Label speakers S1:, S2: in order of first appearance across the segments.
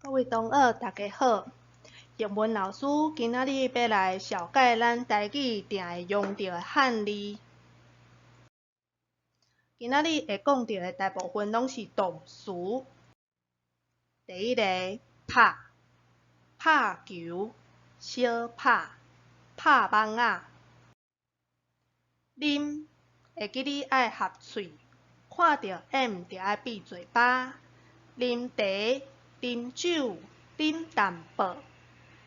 S1: 各位同學，大家好。英文老師今仔日欲來紹介咱台語定會用著的漢字。今仔日會講著的大部分攏是動詞。第一個，拍，拍球，相拍，拍網仔。啉，會記得愛合喙，看著 M 就愛閉嘴巴。啉茶，啉酒，啉淡薄，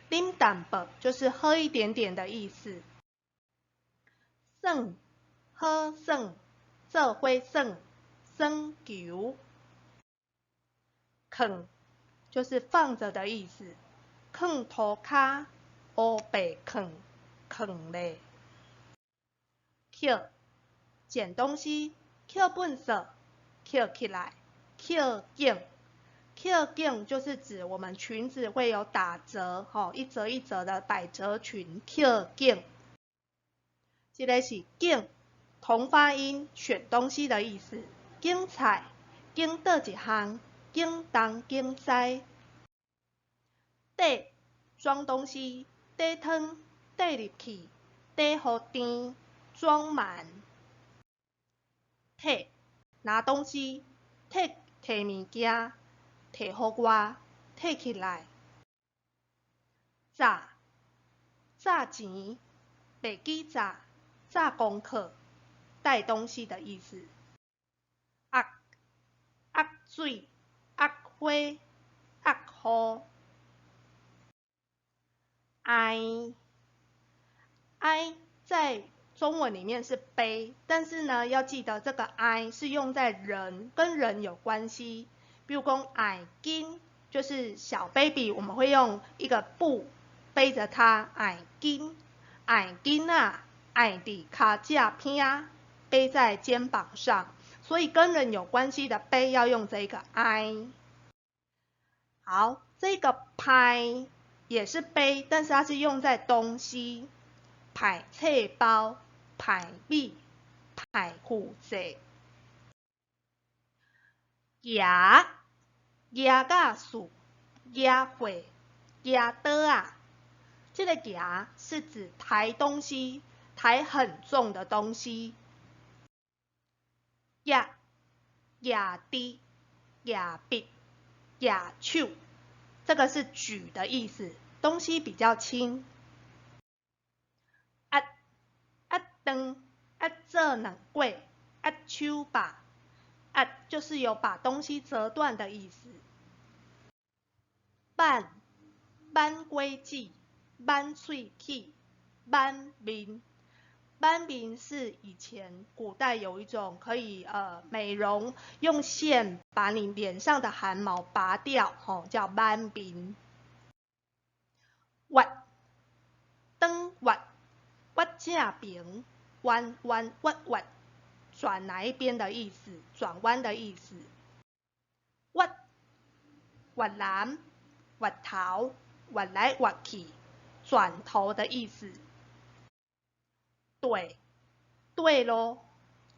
S1: 啉淡薄就是喝一點點的意思。耍，好耍，做伙耍，耍球。囥，就是放著的意思。囥塗跤，烏白囥，囥咧。抾，撿東西，抾糞埽，抾起來，抾頸。抾頸就是指我們裙子會有打折，吼，一折一折的百褶裙，抾頸。這个是揀，同發音，選東西的意思。揀菜，揀佗一項，揀東揀西。綴，裝東西，綴湯，綴入去，綴予甜，裝滿。提，拿東西，提提物件，提予我，提起來。詐，詐錢，袂記詐，詐功課，帶東西的意思。壓，壓水，壓花，壓雨。哀，哀在中文裡面是悲，但是呢，要記得這個哀是用在人，跟人有關係。比如講哀囡，就是小 baby，我們會用一個布背著他，哀囡，哀囡仔，哀佇跤脊偏，背在肩膀上，所以跟人有關係的背要用這個哀。好，這個歹也是背，但是它是用在東西，歹冊包，歹米，歹負債。蜈，蜈甲樹，蜈貨，蜈桌仔。這個蜈是指抬東西，抬很重的東西。蜈，蜈滴，蜈筆，蜈手，這個是舉的意思，東西比較輕。壓，壓腸，壓做軟粿，壓手把，壓就是有把東西折斷的意思。挽，挽果子，挽喙齒，挽面。挽面是以前古代有一種可以美容，用線把你臉上的汗毛拔掉，吼，叫挽面。屈，轉屈，屈正平，彎彎屈屈，轉哪一邊的意思？轉彎的意思。越，越南，越頭，越來越去，轉頭的意思。綴，綴路，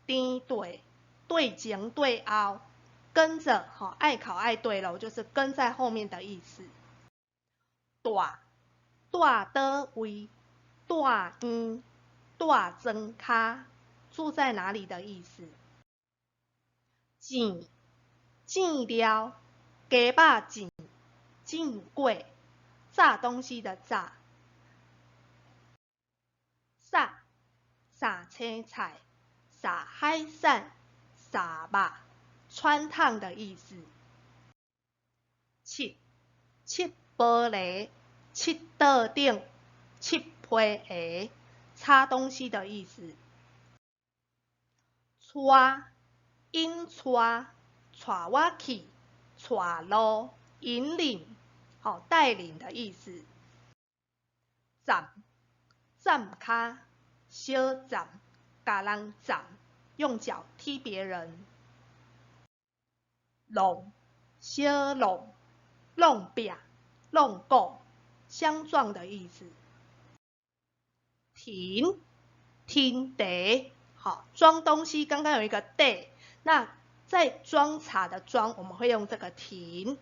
S1: 甜綴，綴前綴後，跟著，吼，愛考愛綴路，就是跟在後面的意思。蹛，蹛佗位，蹛院，蹛庄跤，住在哪裡的意思。糋，糋料，雞肉糋，糋粿，炸東西的炸。撒，撒青菜，撒海產，撒肉，汆燙的意思。拭，拭玻璃，拭桌頂，拭皮鞋，擦東西的意思。帶，引帶，帶我去，帶路，引領，好，帶領的意思。攢，攢跤，相攢，共人攢，用腳踢別人。挵，相挵，挵壁，挵鼓，相撞的意思。提，提茶，好，裝東西，剛剛有一個袋，那在裝茶的裝，我們會用這個提。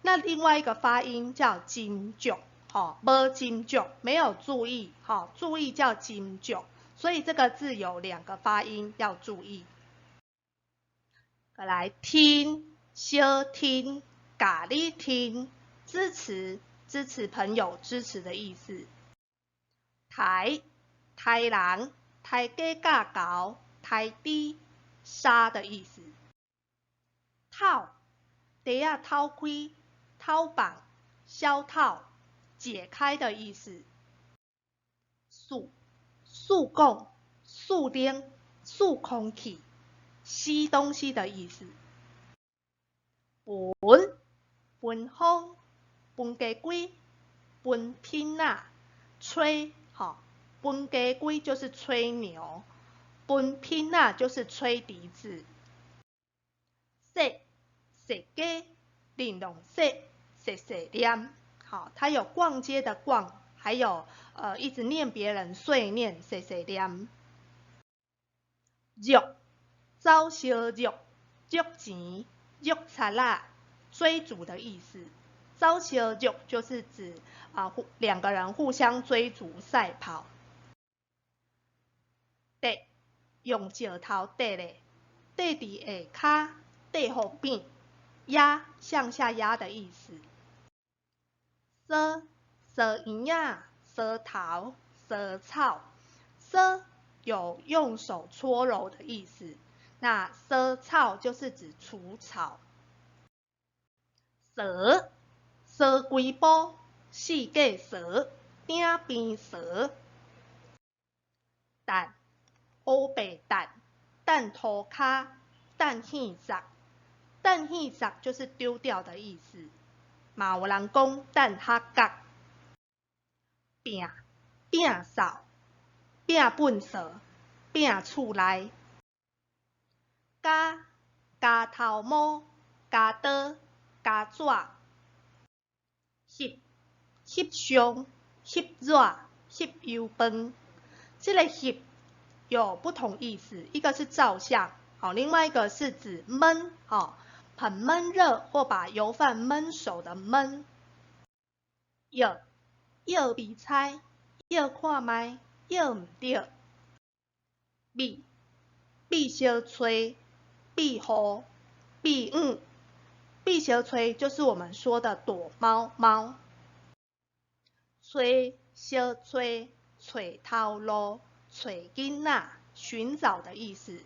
S1: 那另外一個發音叫斟酌，吼，無斟酌，沒有注意，吼，注意叫斟酌，所以這個字有兩個發音要注意。來聽，相聽，共你聽，支持，支持朋友，支持的意思。刣，刣人，刣雞咬狗，刣豬，殺的意思。透，袋仔透開，透放，消透，解開的意思。欶，欶管，欶奶，欶空氣，吸東西的意思。聞，聞風，聞雞胿，聞品仔，吹，吼，聞雞胿就是吹牛，聞品仔就是吹笛子。踅，踅街，玲瑯雪，踅踅念，好，它有逛街的逛，還有一直念別人碎念，踅踅念。搦，走相搦，搦錢，搦賊仔，追逐的意思。走相搦就是指啊，兩個人互相追逐賽跑。硩，用石頭硩咧，硩佇下跤，硩予扁，壓，向下壓的意思。挲，挲嬰仔，挲頭，挲草，挲有用手搓揉的意思，那挲草就是指除草。趖，趖規晡，四界趖，鼎邊趖。擲，烏白擲，擲塗跤，擲戲殺，擲戲殺就是丟掉的意思。嘛有人講擲黑角。拚，摒掃，拚糞趖，拚厝內。咬，咬頭毛，咬刀，咬紙。翕，翕相，翕熱，翕油飯。這個翕有不同意思，一個是照相，好，另外一個是指燜，好，很悶熱或把油飯燜熟的燜。藥，藥味猜，藥看覓，藥毋著。覕，覕相揣，覕雨，覕五，覕相揣就是我們說的躲貓貓。揣，相揣，揣頭路，揣囡仔，尋找的意思。